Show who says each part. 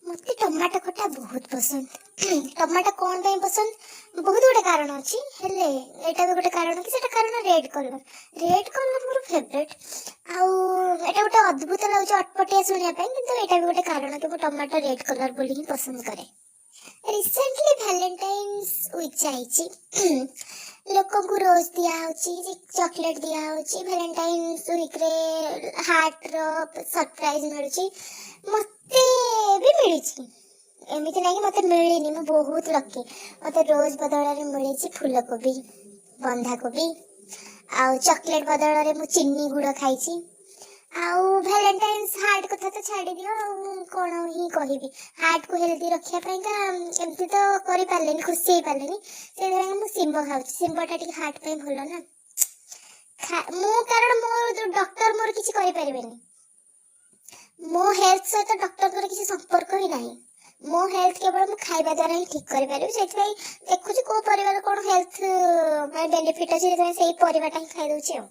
Speaker 1: ମୋତେ ଟମାଟୋ ଖଟା ବହୁତ ପସନ୍ଦ। ଟମାଟୋ କ'ଣ ପାଇଁ ପସନ୍ଦ? ବହୁତ ଗୁଡ଼େ କାରଣ ଅଛି, ହେଲେ ଏଇଟା ବି ଗୋଟେ କାରଣ କି ସେଇଟା କାରଣ ରେଡ୍ କଲର୍। ରେଡ୍ କଲର୍ ମୋର ଫେଭରେଟ୍। ଆଉ ଏଇଟା ଗୋଟେ ଅଦ୍ଭୁତ ଲାଗୁଛି, ଅଟପଟିଆ ଶୁଣିବା ପାଇଁ, କିନ୍ତୁ ଏଇଟା ବି ଗୋଟେ କାରଣ କି ମୁଁ ଟମାଟୋ ରେଡ୍ କଲର୍ ବୋଲି ହିଁ ପସନ୍ଦ କରେ। ରିସେଣ୍ଟଲି ଭାଲେଣ୍ଟାଇନ୍ସ ୱିକ୍ ଯାଇଛି। ଲୋକଙ୍କୁ ରୋଜ୍ ଦିଆହେଉଛି, ଚକୋଲେଟ୍ ଦିଆହେଉଛି। ଭାଲେଣ୍ଟାଇନ୍ସ ୱିକ୍ରେ ହାର୍ଟର ସରପ୍ରାଇଜ୍ ମିଳୁଛି। ମୋତେ ବି ମିଳିଛି। ଏମିତି ନାହିଁ କି ମୋତେ ମିଳିନି। ମୁଁ ବହୁତ ଲକି। ମୋତେ ରୋଜ୍ ବଦଳରେ ମିଳିଛି ଫୁଲକୋବି, ବନ୍ଧାକୋବି ଆଉ ଚକୋଲେଟ୍ ବଦଳରେ ମୁଁ ଚିନି ଗୁଡ଼ ଖାଇଛି। ଆଉ ଭାଲେଣ୍ଟାଇନ୍ସ ହାର୍ଟ କଥା ତ ଛାଡ଼ିଦିଅ, ଆଉ ମୁଁ କ'ଣ ହିଁ କହିବି? ହାର୍ଟକୁ ହେଲ୍ଦି ରଖିବା ପାଇଁକା ଏମିତି ତ କରିପାରିଲେନି, ଖୁସି ହେଇପାରିଲେନି, ସେଥିପାଇଁ ମୁଁ ଶିମ୍ବ ଖାଉଛି। ଶିମ୍ବଟା ଟିକେ ହାର୍ଟ ପାଇଁ ଭଲ ନା। ମୁଁ କାରଣ ମୋର ଯୋଉ ଡକ୍ଟର ମୋର କିଛି କରିପାରିବେନି। ମୋ ହେଲ୍ଥ ସହିତ ଡକ୍ଟରଙ୍କର କିଛି ସମ୍ପର୍କ ହିଁ ନାହିଁ। ମୋ ହେଲ୍ଥ କେବଳ ମୁଁ ଖାଇବା ଦ୍ୱାରା ହିଁ ଠିକ୍ କରିପାରିବି। ସେଥିପାଇଁ ଦେଖୁଛି କୋଉ ପରିବାର କ'ଣ ହେଲ୍ଥ ମାନେ ବେନିଫିଟ୍ ଅଛି, ସେଥିପାଇଁ ସେଇ ପରିବାଟା ହିଁ ଖାଇଦେଉଛି ଆଉ।